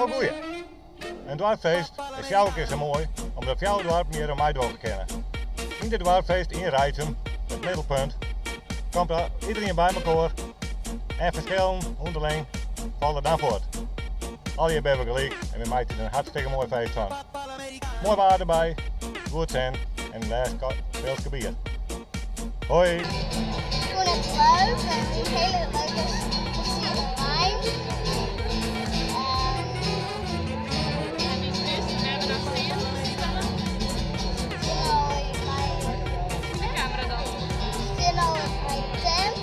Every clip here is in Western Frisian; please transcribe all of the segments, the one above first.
Hielendal goeie. In doarpfeest is fjouwer kear sa moai omdat fjouwer doarpen hjir oan meidogge kinne. Yn dit doarpfeest yn Reitsum, it middelpunt, komt iderien by mekoar en ferskillen ûnderling falle dan fuort. Allegear binne we gelyk en we meitsje der in hartstikke moai feest fan. Moai waar derby, goed sin en in lêst pilske bier. Hoi! Ik fûn it leuk en wie hiele leuke fersierde wein. En dy bus, wêr we dan stean? De kamera dan. Stean al by de tent.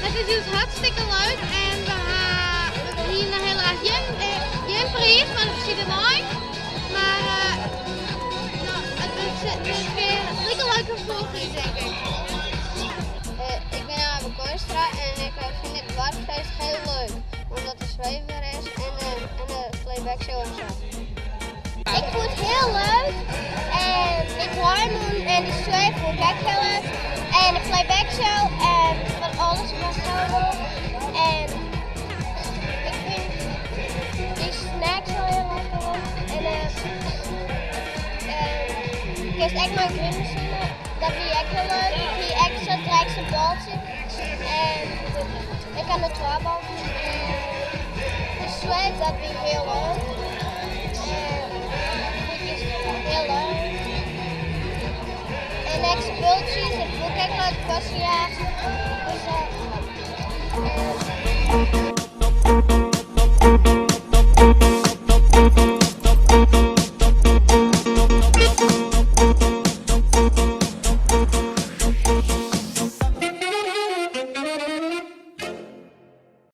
It is dus hartstikke leuk en we ha we hiene helaas gjin, gjin priis mar de fersierde wein. Mar no, it wurdt wer like leuk as foarich jier denk ik. Ik bin Abe Kooistra en ik fyn it doarpsfeest hiel leuk, omdat der sweefwer is en de playbackshow en sa. Ik fûn it hiel leuk en de klaaimoen en de sweef fûn ik ek hiel leuk en de playbackshow en fan alles was hiel leuk en ik fyn dy snacks wol hiel lekker en kinst ek mei in grienmasine, dat wie ek hiel leuk. Ik hie ek sa drekst in baltsje en ik ha noch twa baltsjes en de sweef dat wie hiel leuk. En fûn ik hiel leuk. En ek spultsjes, dat fûn ik ek leuk, klassejage en sa. En